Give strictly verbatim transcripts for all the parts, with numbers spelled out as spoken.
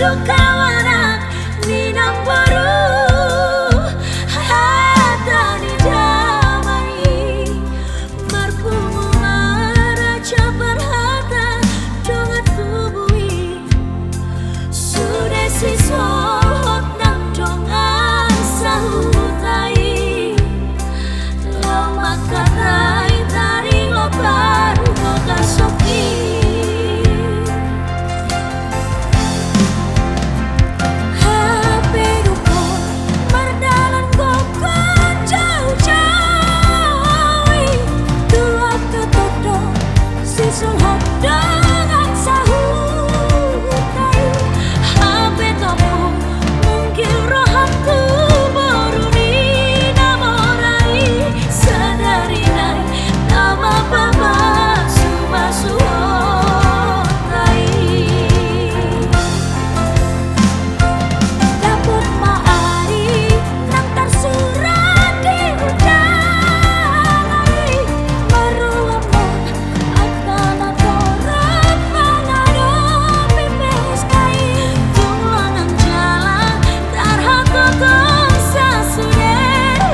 Kawanan ni namboru, hata ni damang i, marpungu maraja parhata dongan tubu i. Sude sisohot nang dongan sahuta i, laho mangkatai taringot parbogason i. Hape dung ho mardalan gokhon jauh-jauh i, tu angka tondo sisohot dongan sahuta i. Hape tompu munggil roham tu boru ni na mora i, sadari nai na mapamasumasuhon. Dapot ma ari nang tarsurat di undangan i, maruan ma angka na torop mangadopi pesta i. Tung longang jala tarhatotong sasude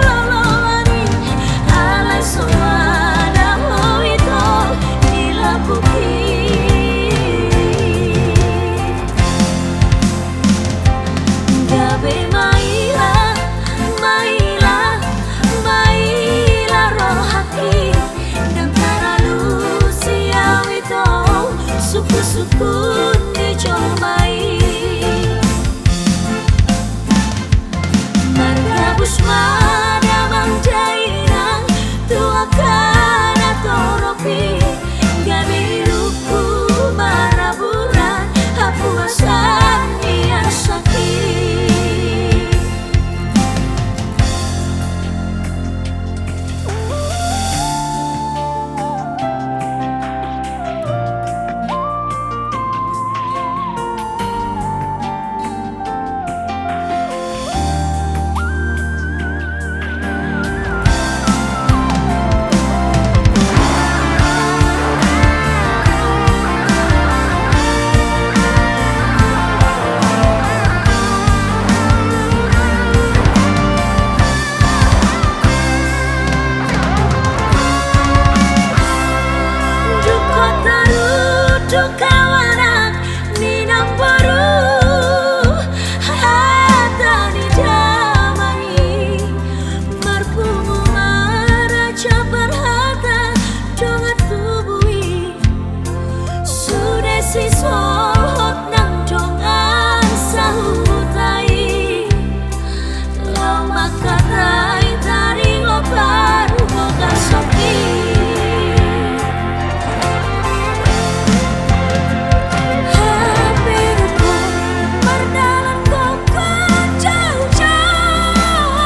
loloan i, alai so adong ho ito di lapuk i. Gabe maila, maila, maila rohangki, ndang taralusi au ito sungkunsungkun ni jolma i. Margabus ma damang dainang tu angka na torop i, gabe ilukku maraburan hapuasan ni arsak i. Dung ho taruduk kawanan ni namboru, hata ni damang i, marpungu maraja parhata dongan tubu i. Sude sisohot nang dongan sahuta i, laho mangkatai taringot parbogason i. Hape dung ho mardalan gokhon jauh-jauh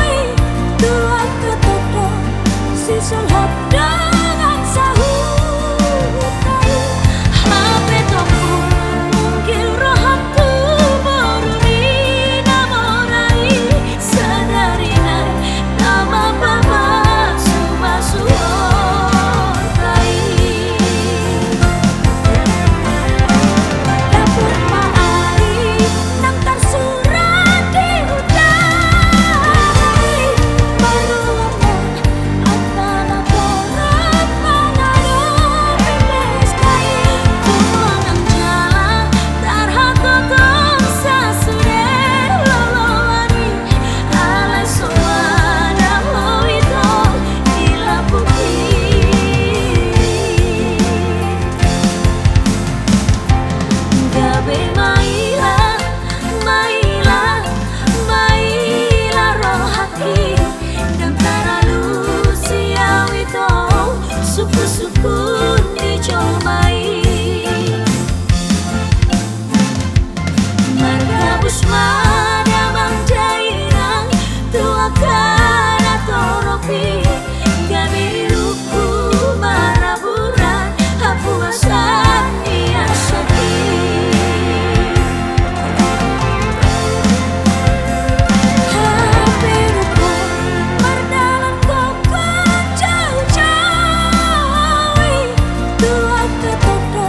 i, tu angka tondo sisohot dongan sahuta i. Hape tompu munggil roham tu boru ni na mora i, sadari nai na mapamasumasuhon. Dapot ma ari nang tarsurat di undangan i, maruan ma angka na torop mangadopi pesta i. Tung longang jala tarhatotong sasude loloan i, alai so adong ho ito di lapuk i. Gabe maila, maila, maila rohangki, ndang taralusi au ito sungkunsungkun ni jolma i. Margabus ma damang dainang tu angka na torop i, gabe ilukku maraburan hapuasan ni arsak i. Hape dung ho mardalan gokhon jauh-jauh i, tu angka tondo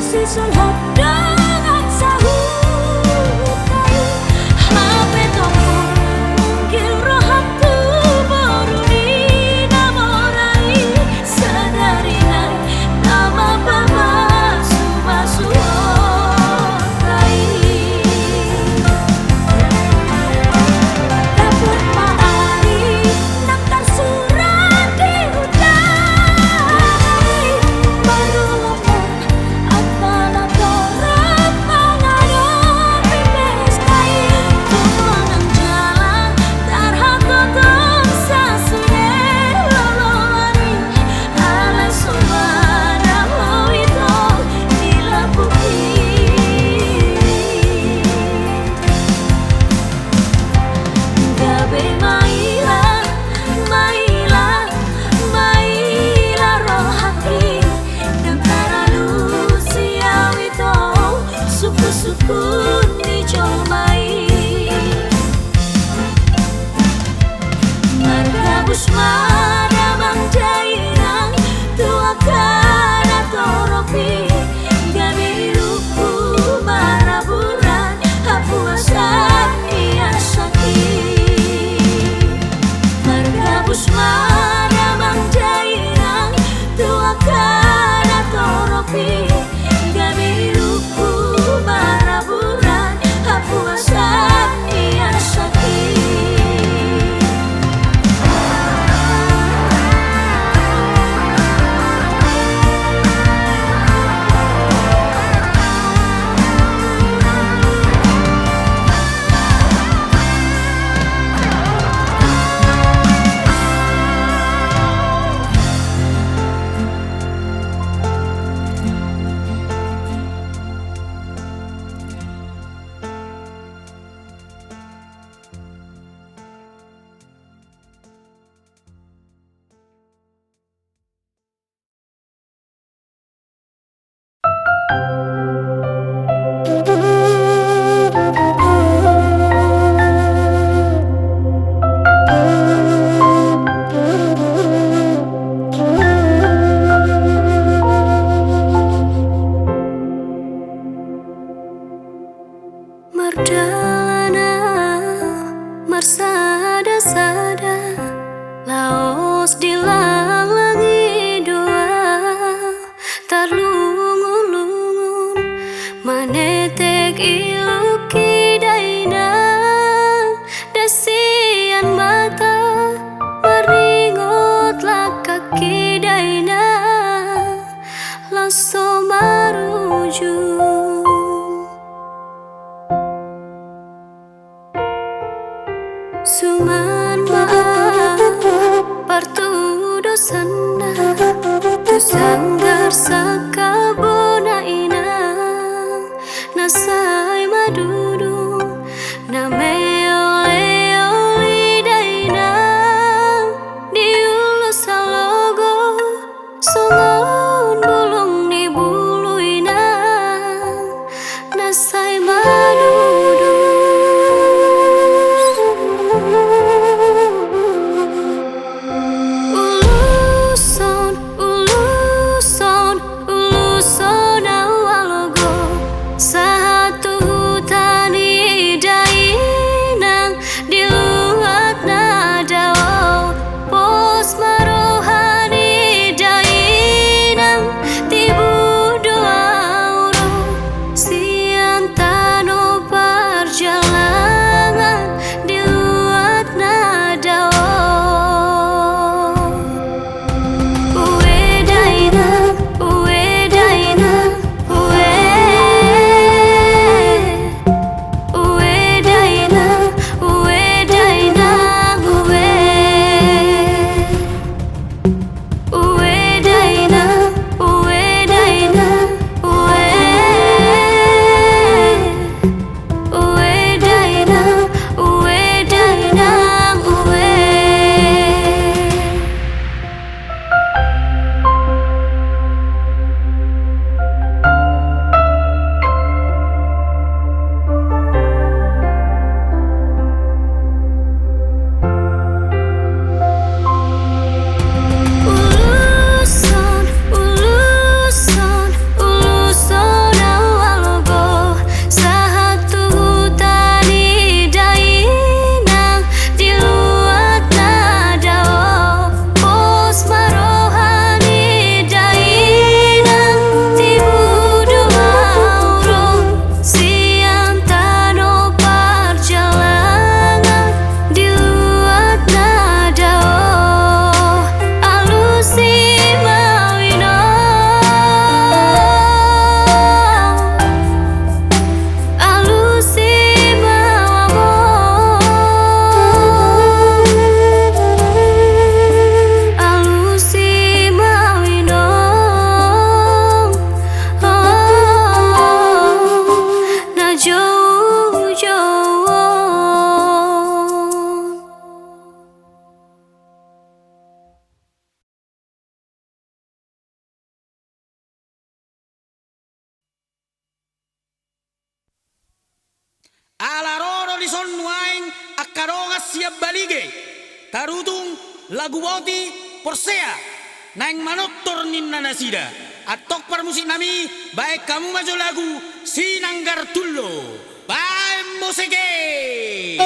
sisohot dongan sahuta jolma i. Margabus ma damang dainang tu angka na torop i, gabe ilungku maraburan hapuasan ni asak i. Margabus ma damang dainang tu angka na torop i, gabe ilungku maraburan hapuasan ni asak i. Mardalan au marsada-sada, laos dilanglangi do au, tarlungun-lungun manetek ilungki dainang. Dang sian mata maringot langkangki dainang, laos so marujung. Suman ma au partudosanna tu sanggar sangkabona inang, na sai madudung na meol-eol i dainang. Di ulos salogo songon bulung ni bulu inang, na sai madudus. Uluson, uluson, uluson. Ala ro do dison nuaeng angka dongan sian Balige, tarutung lagu boti porsea, naeng manortor ninna nasida. Antong parmusiknami, baen hamu ma jo lagu Sinanggar Tullo. Baen musik i!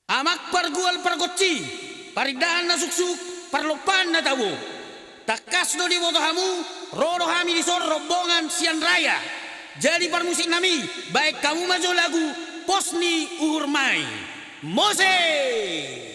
Amang pargual pargonsi, parindahan na suksuk, parlompaan na tabo. Tangkas do diboto hamu, ro do hami dison rombongan sian Raya. Jadi parmusiknami, baen hamu ma jo lagu Pos ni Uhurmai. Mose!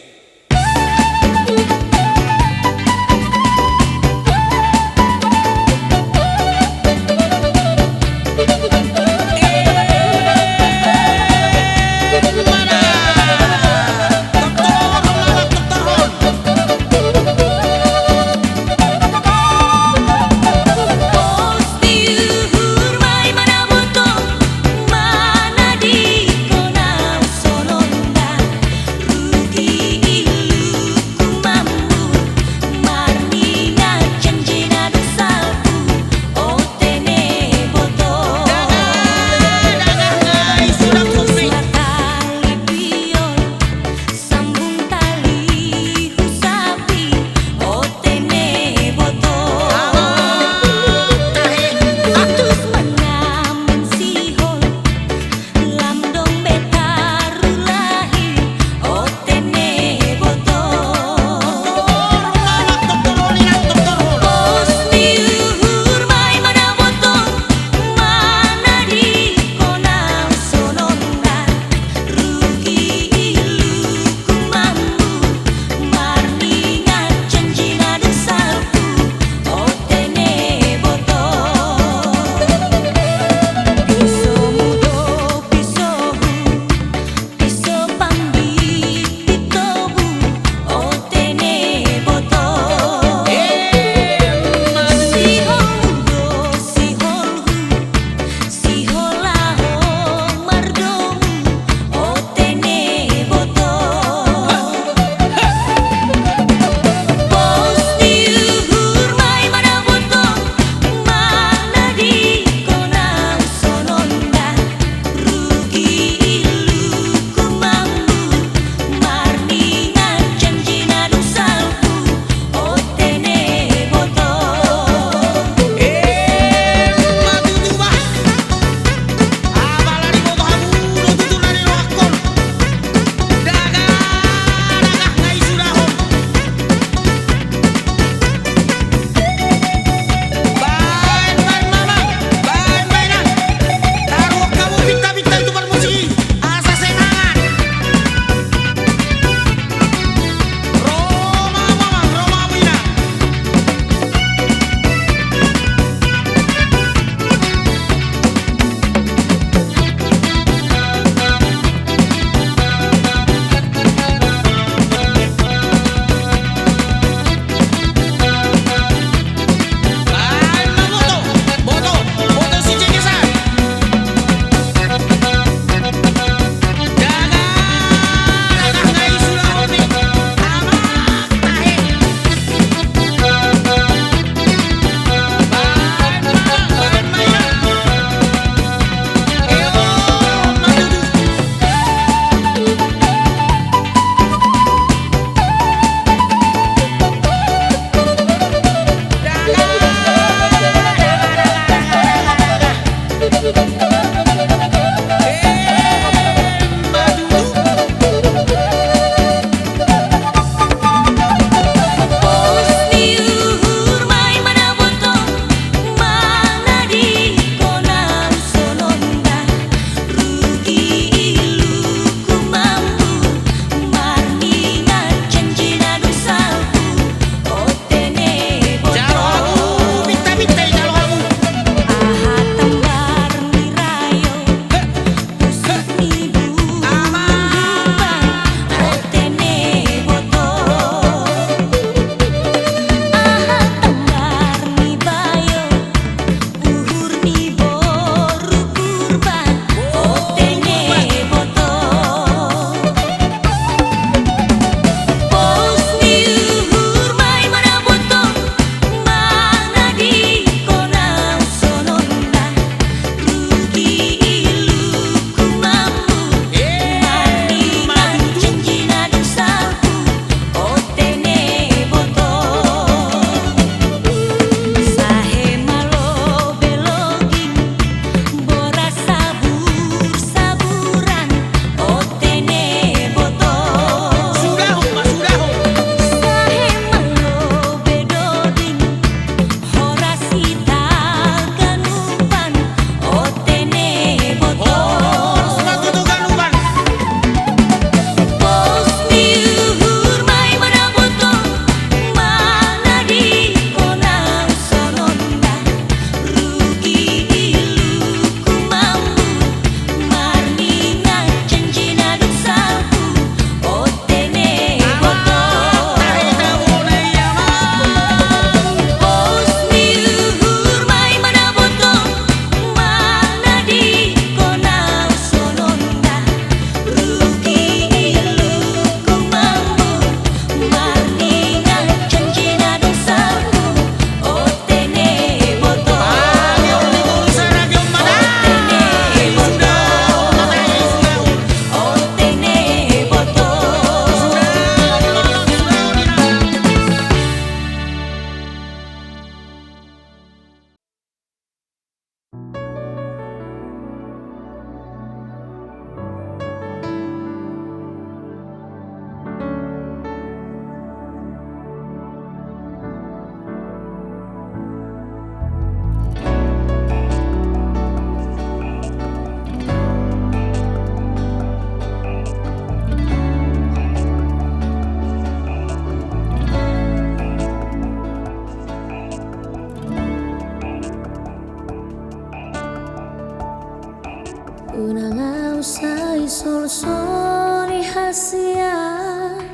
Solsoli hasian,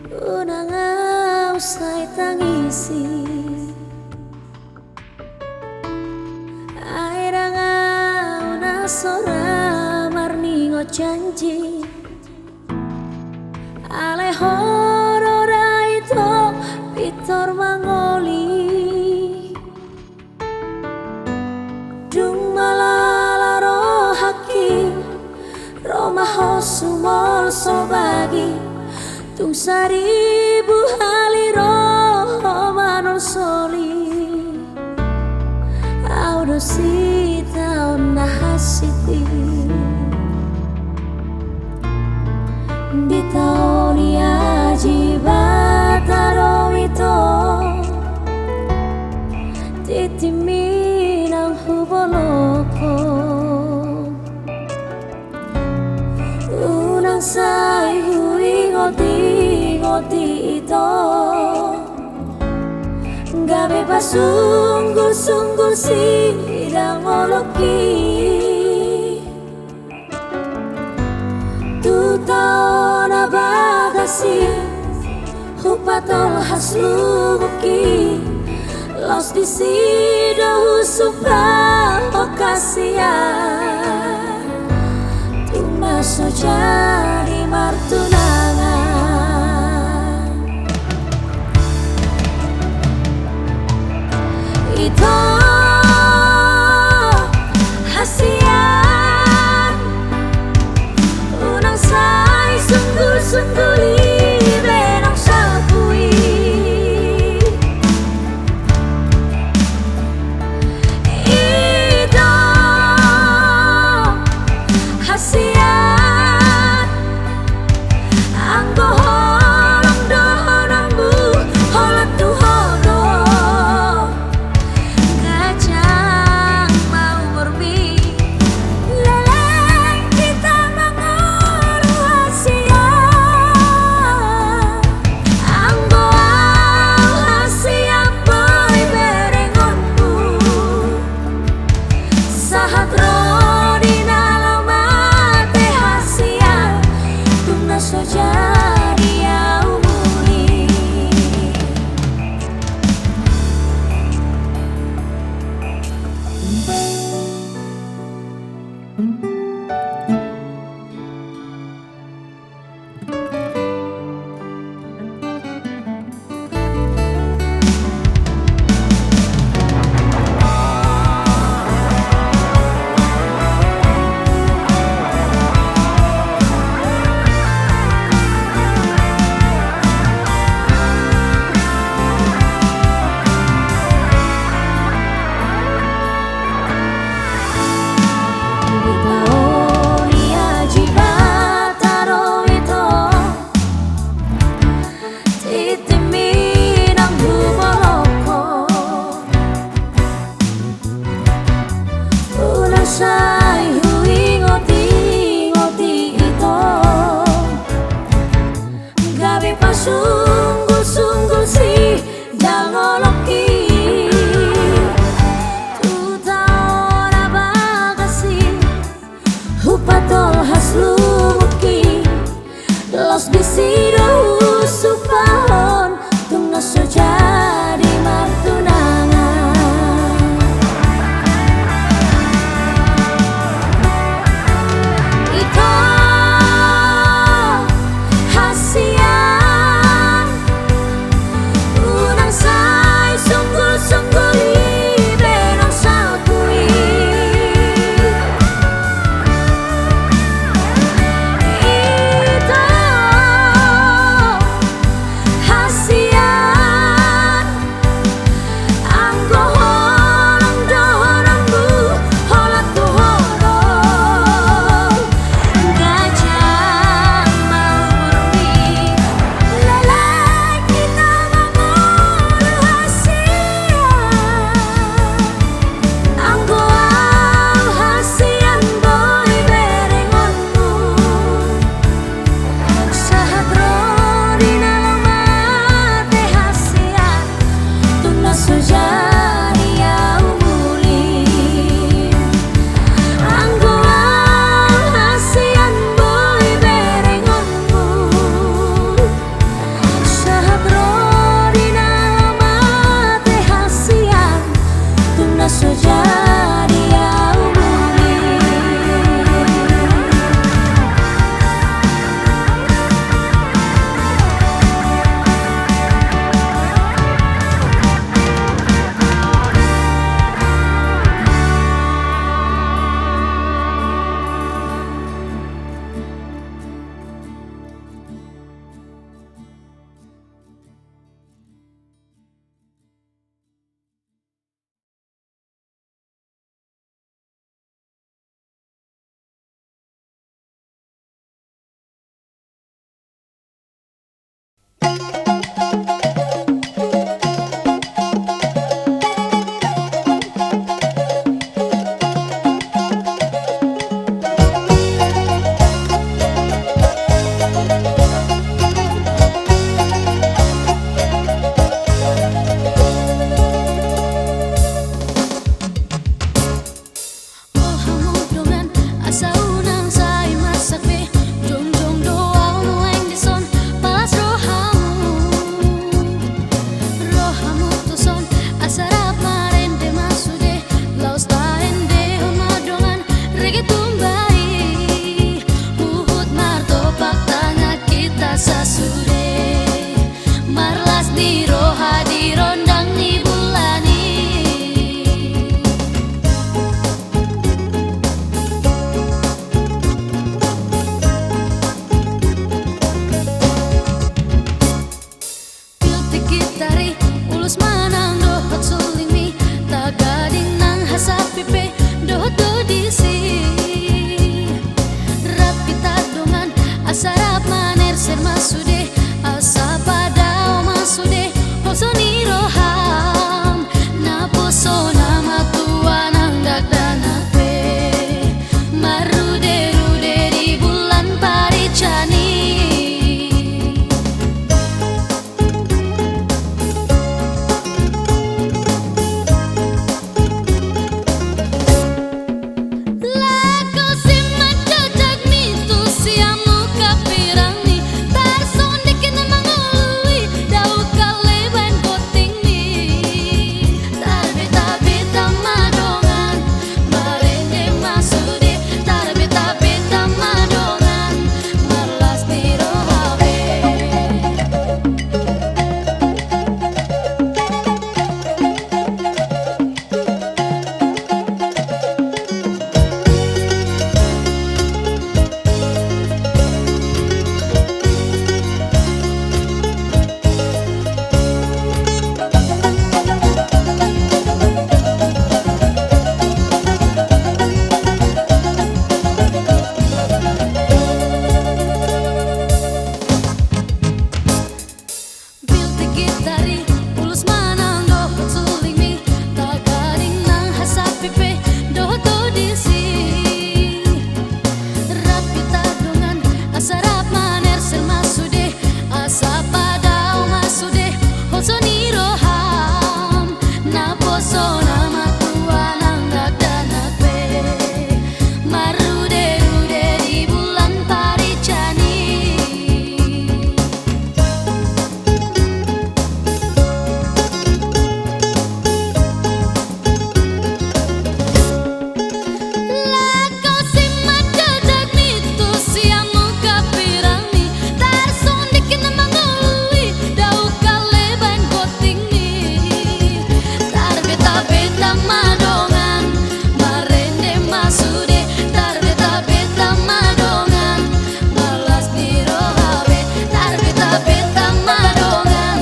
unang ahu sai tangisi. Ai ndang ahu na so ra marningot janji. Alai ho do da ito pintor mangoli. Dung malala rohangki, ro ma ho sumolsol bagi. Tung saribu hali ro ho manolsoli. Ahu do sitaon na hansit i. Ditaoni aji bata do ito, tintinmi nang hubolongkon. Unang sai huingotingoti ito, gabe pasunggulsunggul sidang olongki. Tu tao na bagas i, hupatolhas lubungki, laos disi do husumpah hasian, tung na so jadi martunangan. Ito hasian, unang sai sunggulsungguli be nang sapu i. Ito hasian, ni roha di rondang ni bulan i. Piltik gitar i, ulos manang dohot sulingmi, tagading nang hasapi pe dohot do disi. Rap hita dongan, asa rap manerser ma sude, asa padao ma sude holso ni roham. Naposo na matua nang dakdanak pe, marruderude di bulan parican i. Laho simanjajak ni tu siamun hapirang ni, tarsondek na mangoloi dao halebaon gonting ni. Tarbeta-beta ma dongan, marende ma sude, tarbeta-beta ma dongan, marlas ni roha be. Piltik gitar i, ulos manang dohot sulingmi, tagading nang hasapi pe dohot do disi. Rap hita dongan, asa rap manerser ma sude, asa padao ma sude holso ni roham. Naposo na matua nang dakdanak pe, marruderude di bulan parican i. Laho simanjajak ni tu siamun hapirang ni, tarsondek na mangoloi dao halebaon gonting ni. Tarbeta-beta ma dongan, marende ma sude, tarbeta-beta ma dongan, marlas ni roha be, tarbeta-beta ma dongan,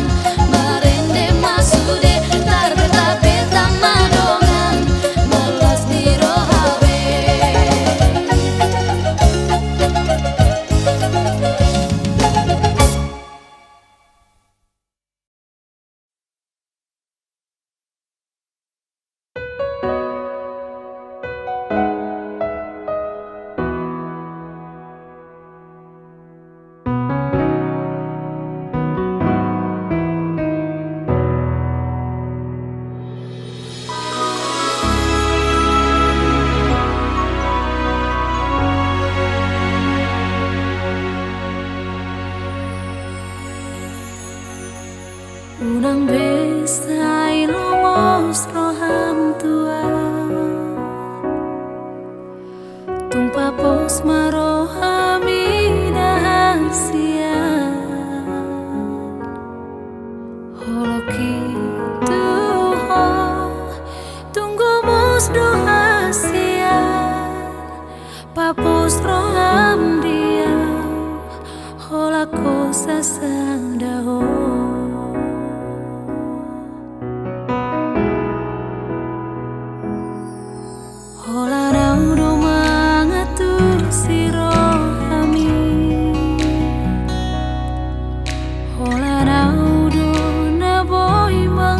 marende ma sude, tarbeta-beta ma dongan, marlas ni roha be. Unang be sai longos roham, Tuan. Tung papos ma rohami dahan sian holongki tu Ho. Tung gomos do hasian, papos roham di Au, holan Ho sasada ho. Holan Au do mangantusi rohami, holan Au do na boi ma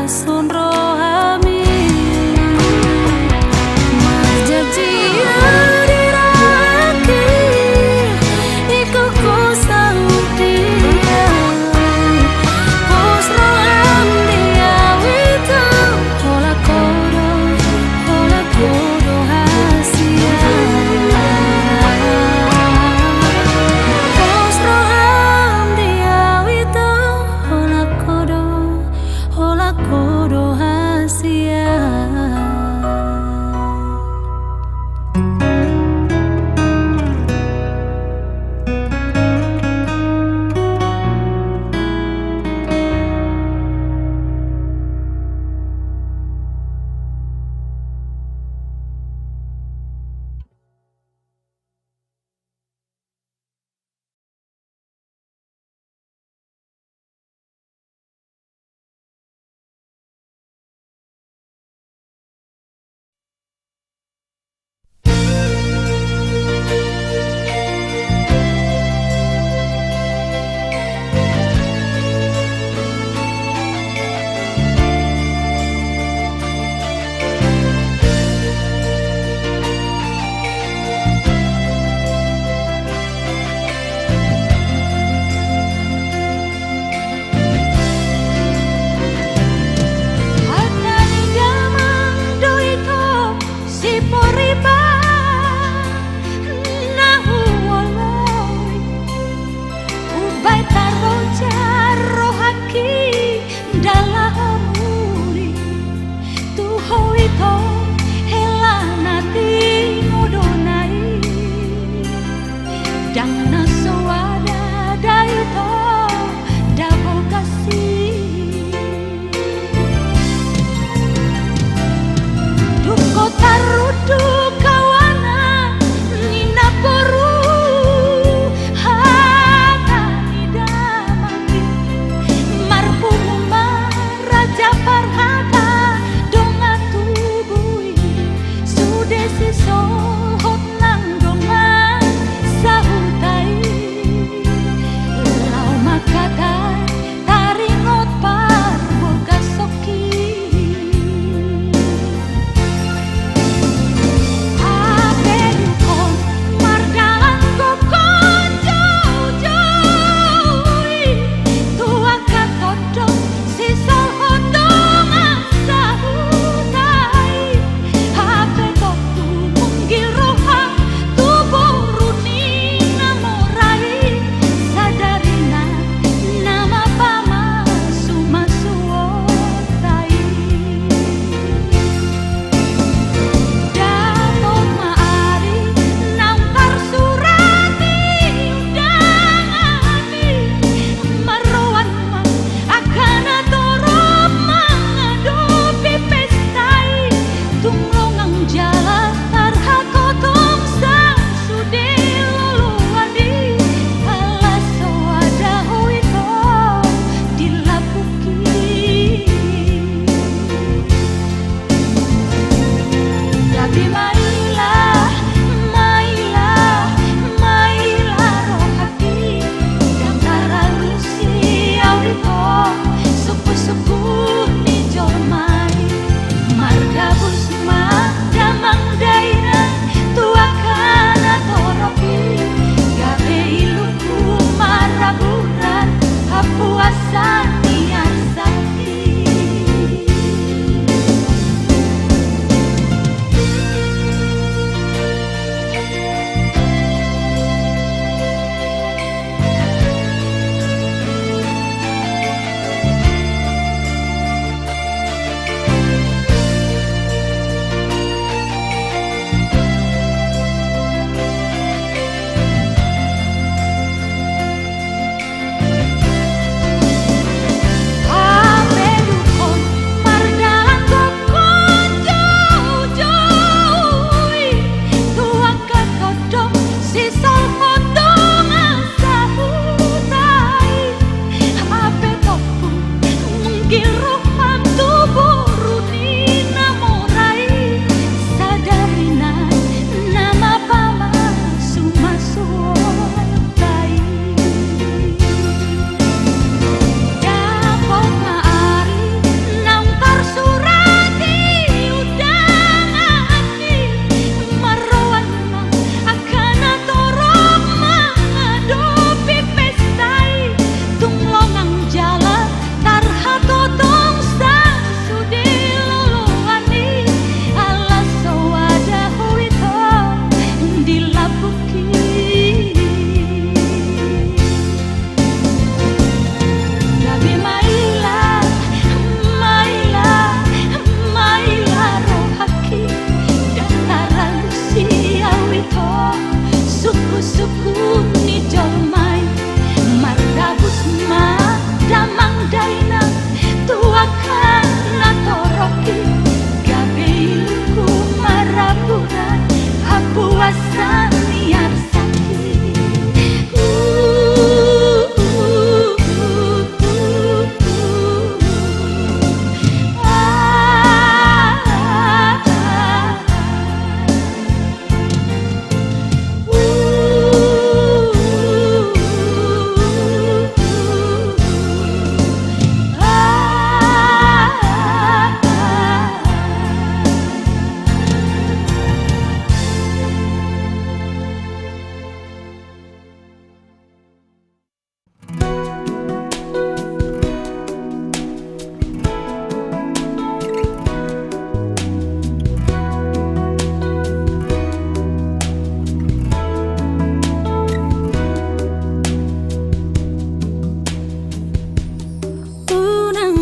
Sun rohami. Marjanjian di rohangki, ingkon husaut dia. Pos roham di au ito, holan ho do, holan ho do hasian. Pos roham di au ito, holan ho do, holan ho do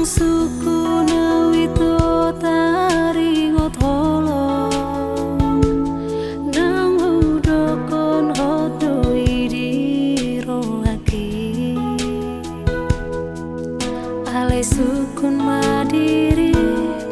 Sungkun au ito taringot holong, naung hudokkon hot do i di rohangki. Alai sungkun ma dirim